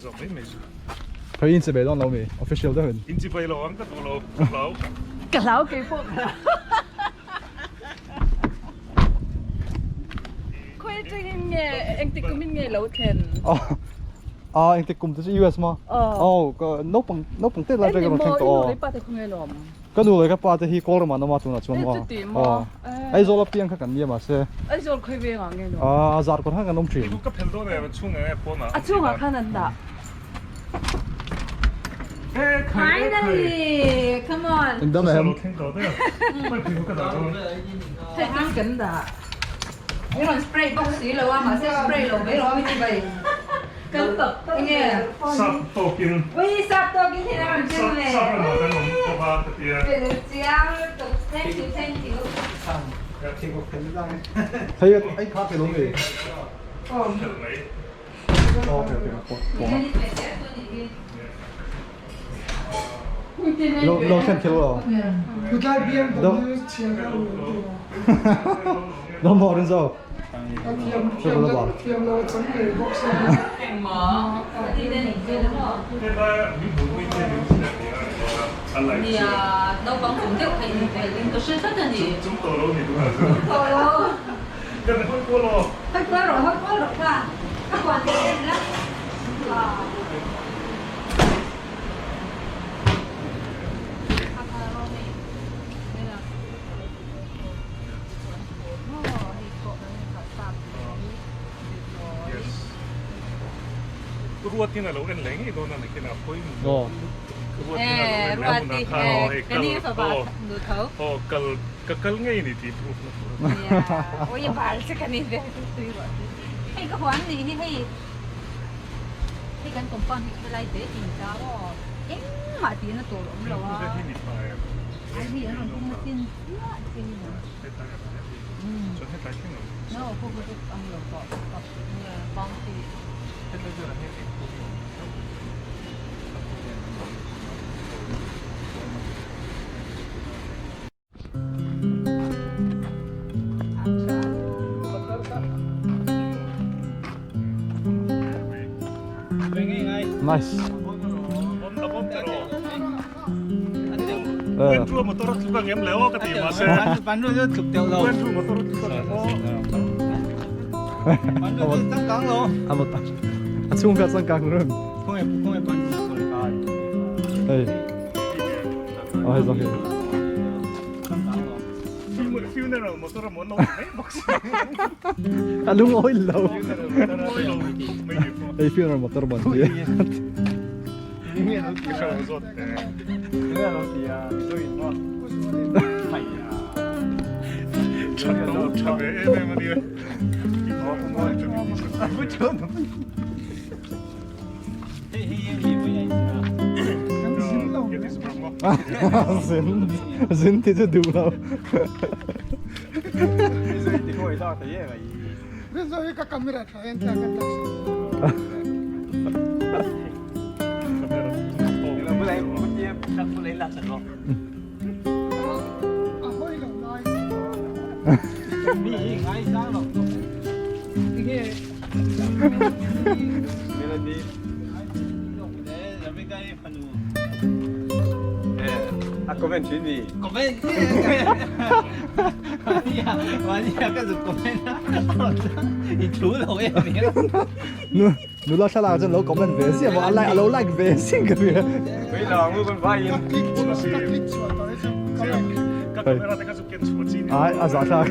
Zawk mai mai chu. Thei in chibai dawn lo mi official deuhin. In chibai lo ang ka duh lo, ka hlau. Ka hlau kei pawh ka hlau. Khawi atangin nge engtik kumin nge lo thlen? Ah engtik kum te chu US maw? Aw ka naupang naupang te lai vek a rawn thleng tawh aw. Eng ni maw i nu leh i pa te khaw nge lawm? Ka nu leh ka pa te hi Kawlramah an awm a tunah chuan maw? E chuti maw? Aizawl apiang kha kan nia mahse. Aizawl khawi vengah nge lawm? Ah Zarkawt khan kan awm thin. Ka phel dawn em a chhungah nge pawnah? A chhungah khan an dah. Finally! Come on! Engdam em? Hei kan dah. Min rawn spray bawk si lo a, mahse spray lo mai rawh a mi bai. Kan tak tak Enge? Sap tawkin. Ui sap tawkin hi a rawn chen ve. Sap ramah kan awm bawk a ka tia. Chiang lutuk. Thank you, thank you. Hei ai kha ke lo mi. Khelh mai. Okay okay. Lo lo thlen thil lo. Lo mo rin zo. Ruatin a lo en leh ngei dawn a ni khin a pawimawh Ruatin a lo en leh a hunah khan aw hei kal aw kal ka kal ngei ni tih proof na tur a ni. Hei ka huan nih hi hei hei kan compound hi helai te tih ni ta maw engmah tih na tur a awm lo a an hi an rawn hung na chin chiah chiah hi ni no khu khu chu ang lo tawh bounty Nice. A chung ka changkang run. Hey. Oh, hei zawk hi. Funeral motor a mawn lo mai bawk si. A lung oil lo. Hei funeral motor mawn hi. Zin zin ti chu duh lo. A comment thin ni. Comment. Mania ka zuk comment a. I thu lo em mi. Nu nula thlalak chuan lo comment ve siam a like alo like ve sin ka ria. Wei lang mu kan vai in. Ka camera te ka zuk ken chhuah chi ni. Ai a za thlak.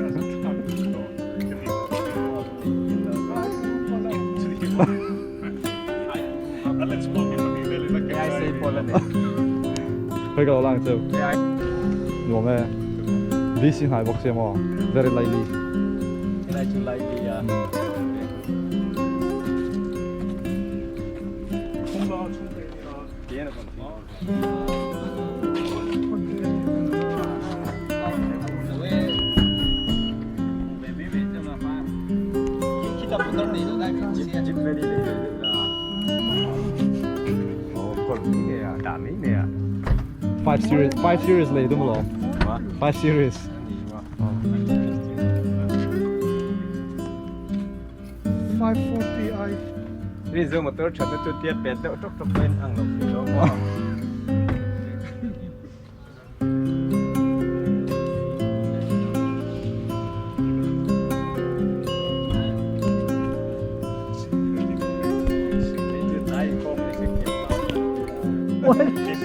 Hei ka lo lang chu. Nuam e. DC hnai bawk sia maw. Very lightly. Helai chu lightly a. Five series, five series lei dum lo. Five series. 540i. Rinzo motor thatna chu tia pet deuh tawk tawk pawhin ang lo thei lo maw?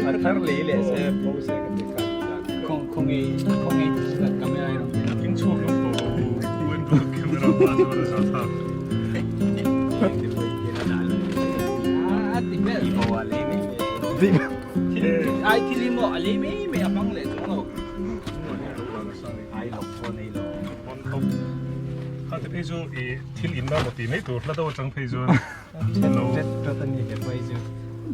A thar lei leh se bo se ka ti kha Khong khong ei khong ei camera ei rawng In chhuak lam tawh lo u en ru camera pa chuan a za thlak. A ti vel Bo a lei mai mai. Ai thil hi maw a lei mai mai a hmang leh chuang lo. Ai lawk pawh nei lo. On top. Kha te phei chu i thil in na maw ti mai tur hla deuh atang phei chuan lo. Tet tet a ni he phei chu.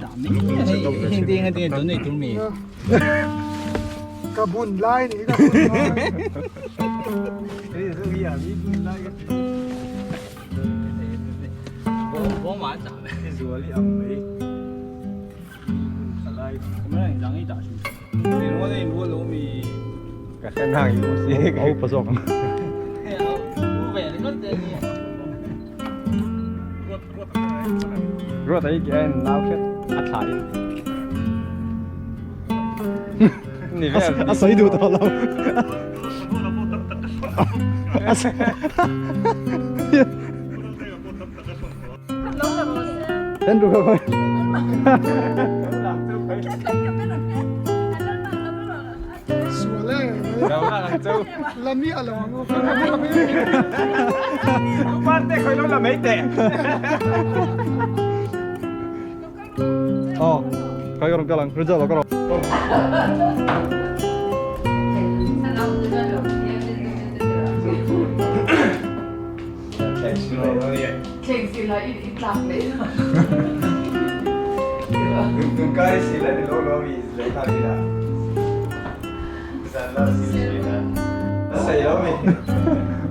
Dah mai mai hei heng ding a ding a donate tur mi. Ka bun lai ni ka bun lai. Hei chu hi a mi bun lai ka ti. Bo bo ma dah mai. Zuali ang mai. Au pa zawk ang. Ruat ai ki en nau khet a thla in. Ni vel. A sawi duh tawh lo. Andrew ka koi. Sual e. Lami a lo ang u. Parte khoi lo la mai te. Oh, kai ka lang. Rizal ka ro.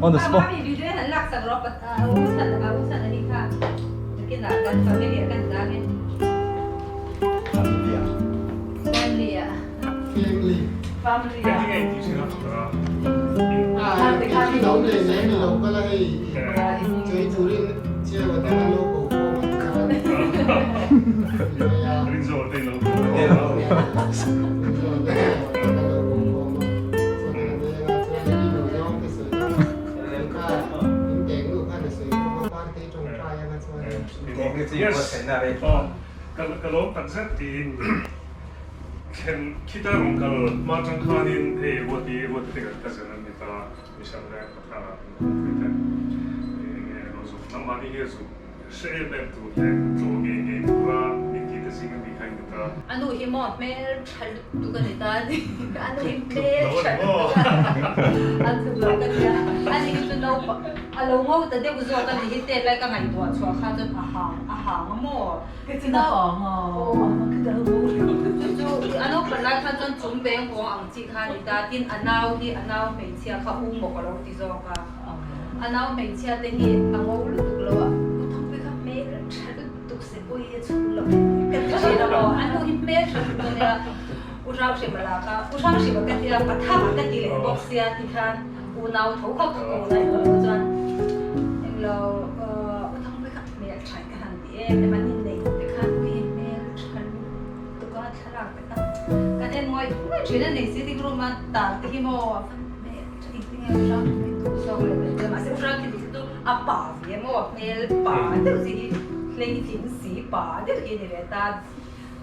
On the spot. Family. Family. Yes. Ka lawm takzet tiin thlen khita rawn kal hma tang khanin hei Ruati Ruati te kan cousin an ni ta Michelle leh Pathala an kawngpui te enge lo zuk nangmahni hi a zuk hre em em tur leh tlawh ngei ngei tura min ti te zing ami kha in ni ta. A nu hi maw hmeltha lutuk a ni ta a ni. A nu hi hmeltha lutuk a tluk lo ka nia. A ni hi chu naupang a lo ngo ta deuh zawk a ni hi tet lai ka ngaihtuah chhuah kha chuan a hang a hang a maw. Chu chu a naupang lai khan chuan chung beng kawng ang chi kha a ni ta tin a nau hi a nau hmeichhia kha u maw ka lo ti zawk a. A nau hmeichhia te hi a ngo lutuk lo a, u thangpui kha hmeltha lutuk se pawh hi a chhun lo ka ti thin a maw. A nu hi hmeltha lutuk a nia, u Hranghrima lah kha u Hranghrima ka tia Pathama ka ti leh bawk sia tikhan unau tho kha ka ko na emaw chuan englo u thangpui kha hmeltha ka han ti em em an inneih te khan ui hmel tha lutuk a thlalak te kha kan en ngawih ngawih thin a ni sitting room a tar te hi maw a van hmel tha engtin nge u hrang hi duh zawk leh mai te mahse u hrang khi chu a pa ve maw hmel pa deuh chi hi hleitling si pa deuh hi a ni ve ta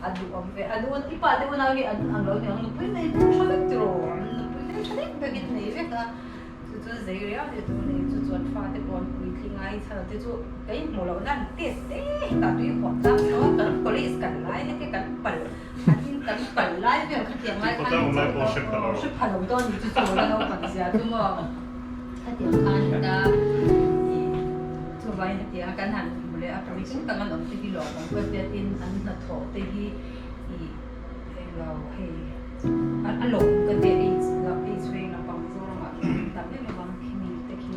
a duhawm ve a nu i pa te unau hi an ang lo niang nupui nei hmel tha vek tiraw nupui hmel tha vek vek in nei vek a. Chu chu zei riau ni tur nei chu chuan fate pawh an puitling a, inchhal te chu ka inhmuh loh nan test te hetah tui huah tlang sawn kan college kan lai na te kan pal an in kan pal lai vel khatiang lai khan hre pha lo dawn ni chu chu la naupang zia chu maw khatiang khan ta chuvangin hetiang kan han hmu leh a puitling tak an awm te hi lawm awm ka tia tin an hnathawh te hi ih englo hei a lawm ka tia age age veng lampang Zoramah khian an tam em avang khi mi te khi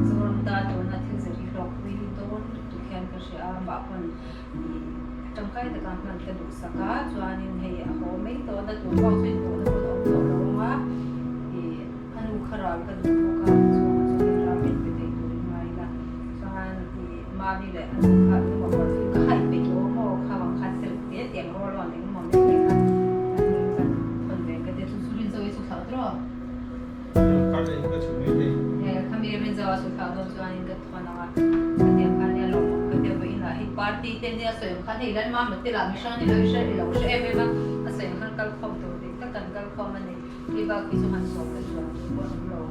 Zoram ta tuna thil zir hi hlawkpui dawn lutuk hian ka hria a, mah pawn ih tangkai taka hman ka duhsak a, chuanin hei a haw mai tawh na tur pawh chu inhmuhna hun a awm tawh lo ang a, ih a nu kha ral ka duh bawk a, chhungah chuan hei ral in pe thei turin ngai ila, chuan ih mami leh a nu kha an nu mamawh thil ka han. sawi ang khan hei Lalmama te lah mihrang ni lo i hre i lo hre em em a, a sawi ang khan kal khawm tur dik tak kan kal khawm a ni. Hei bak hi chu han sawm leh chuan tur pawh an awm lo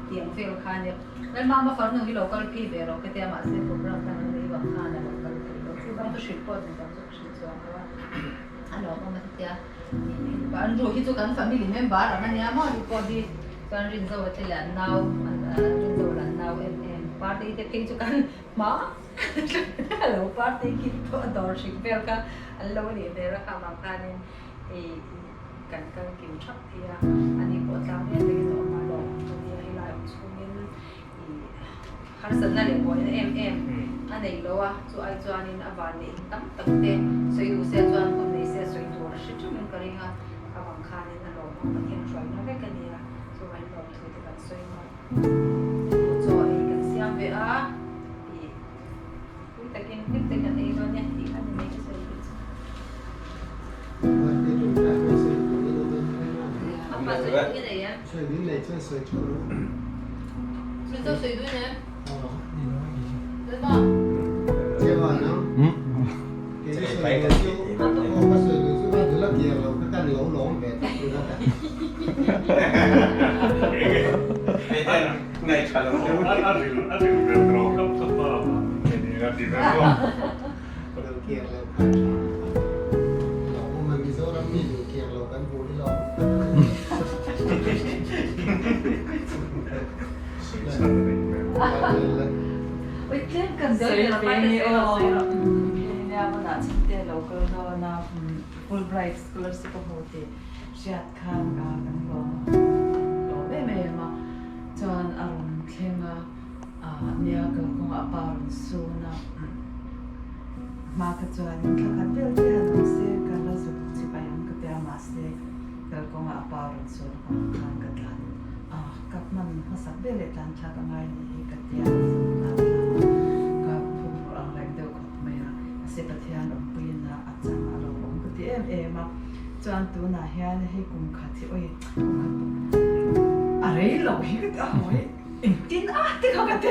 tih ang vel kha a nia. Lalmama farnu hi lo kal phei ve rawh ka tia mahse program dang an nei vang khan a lo kal thei lo. Chu bang chu hrilh pawh ni dang chu ka hrilh chuang lo a, a lawmawm a tia. An ruh hi chu kan family member ang a nia maw ni pawh hi chuan Rinzoa te leh an nau Rinzoa leh an nau em em party te phei chu kan hma lo party kit pawh a dawr hrik vel kha an lo nih hmel a kha vang khanin hei kan kal kim thap thei a ani pawh tlang em takin a awm a lawm a nia helai awm chhungin ih Harsatna leh buaina em em a nei lo a, chu ai chuanin a van neih tam tak te sawi duh se chuan hun nei se sawi tur a hre theuhin ka ring a, a vang khanin a lawm ang Pathian hruaina vek a nia, chuvangin lawmthu te kan sawi ngawt. Chaw ei kan siam ve a, ih pui takin hlim te kan ei dawn nia tih a ni mai ka sawi duh chu. Apa sawi duh i nei em? Mizo sawi duh i nei em? Fulbright scholarship a hmu tih hriat khan kan lawm lawm em em a, chuan a rawn thleng a. Nia kalkawng a pa rawn sun a, hma kha chuanin thla khat vel te han awm se ka la zuk chi pai ang ka tia mahse kalkawngah a pa rawn sun avang khan ka tlan a, ka hman hmasak vel leh tlan thlak a ngai ni hi ka tia ka zuk tlan thla a, ka phur ang reng deuh khawp mai a, mahse Pathian awmpuiin a a chang a lo awm ka ti em em a, chuan tunah hian hei kum khat hi awi kum khat a rei loh hi ka ti a hawi. Engtin a ti kha ka ti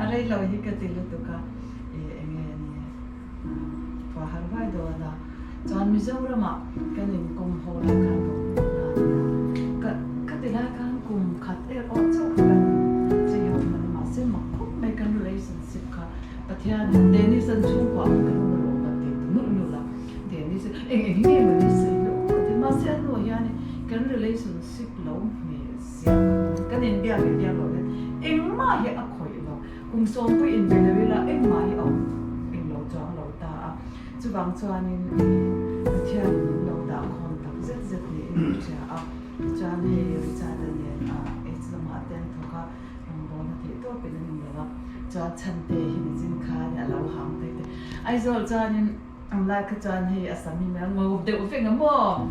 a rei lo hi ka ti lutuk a i enge a ni khua har vai dawn a chuan Mizoramah kan inkawm ho lai khan ka awm a nia ka ka ti lai khan kum khat er awh chauh kha kan chei ho hman a mahse mak khawp mai kan relationship kha Pathian in Dennis an chhungkua ang kan awm alawm a ti nulh nulh a Dennis eng eng nge mawni sawi loh ka ti mahse a hnuah hian kan relationship lo hmel ziah kan inbiak leh biak loh hian engmah hi a khawih lo kum sawmpui inbe lo ila engmah hi a awm englo chuang lo ta a chuvang chuanin Pathian in min lo dah khawm tak zet zet niin ka hria a tichuan hei Richard-a nen a aids lamah te an thawk a rawngbawlna theih tawpin an inlo a chuan chhante hi nichin khan a lo hang te te Aizawl chuanin Ang lai kha chuan hei a sam hi mel ngo deuh vek ang maw?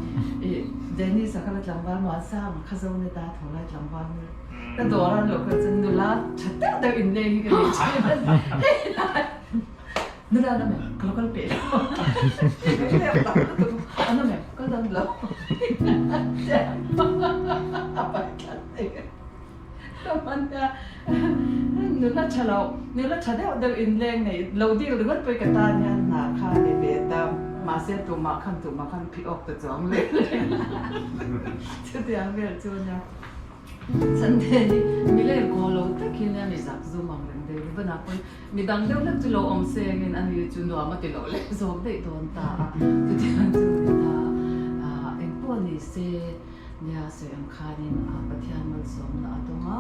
Ih Dennis-a kha la tlangval muan sang kha zo ni ta tho lai tlangval ni ka dawr a lo kal chuan nula tha deuh deuh in leng hi ka nei thin a hei lai nula na mem ka lo kal peh lo ana mem kal dan lo a pai tlat thei. Ka hman a, nula tha lo, nula tha deuh deuh inleng nei lo dil ringawt pawh i ka tan hian hna kha a ni ve ta, mahse tumah khan tumah khan phih awk ta chuang leh chutiang vel chu nia. Sunday hi mileng kaw lo tak hi nia mi zak zum ang reng deuh hi banah pawn midang deuh hlek chu lo awm sengin ani chu nuam a ti loh leh zawk daih dawn ta a, chutiang chu ni ta a, engpawh ni se. Nia sawi ang khanin a Pathian malsawmna a dawng a,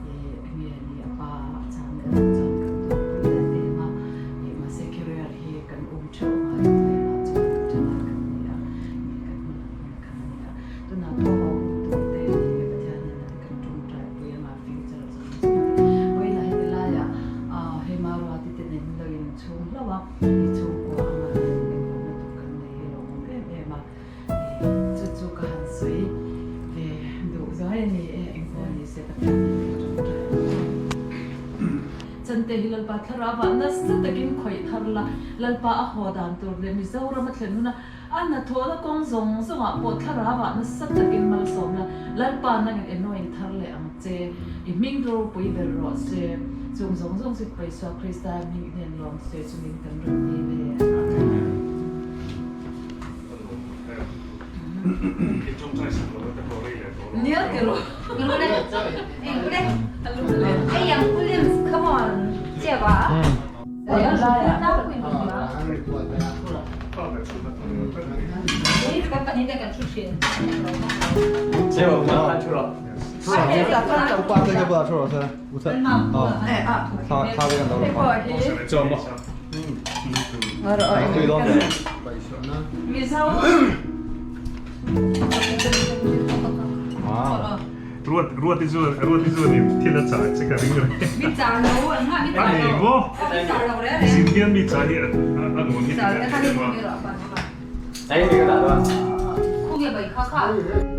ih enge ni a pa a chan erawh chuan kan tuarpui em em a, ih mahse career hi kan um theuh a ngai khawvelah chuan thalai kan ni a, ih kan hma lam hun kha a ni a, tunah pawh a um tur te nih Pathian in kan tawngtai pui anga future zawng zawng te vawiinah heti laiah ah hei Maruati te nen lo inchhung hlauh a, ih chhungkua anga hian engpawhna tur kan nei hi lo awm em em a. Chu chu ka han sawi ve duh zuai a ni e, engpawh ni se Pathian in min tawngtai ang che. Chante hi Lalpa thlarau ah nasa takin khawih thar la, Lalpa a haw dan tur leh Mizoram a thlen huna a hnathawhna kawng zawng zawng ah pawh thlarau ah nasa takin malsawm la, Lalpa nangin anoint thar leh ang che, i hming ropui ber rawh se. Chung zawng zawng chu Isua Krista hming i hnen lawm sawi chungin kan rawn ni ve. Amen. Nia ti rawh. Ruati chu Ruati chu ni thil a chah che ka ring reng. Mi chah lo an ngah mi chah lo. A ni maw? Mi chah lo reng reng. Zin hian mi chah hi a nuam hi ti ka hrem a. Ei mi ka dah dawn. Khu nge bai kha kha.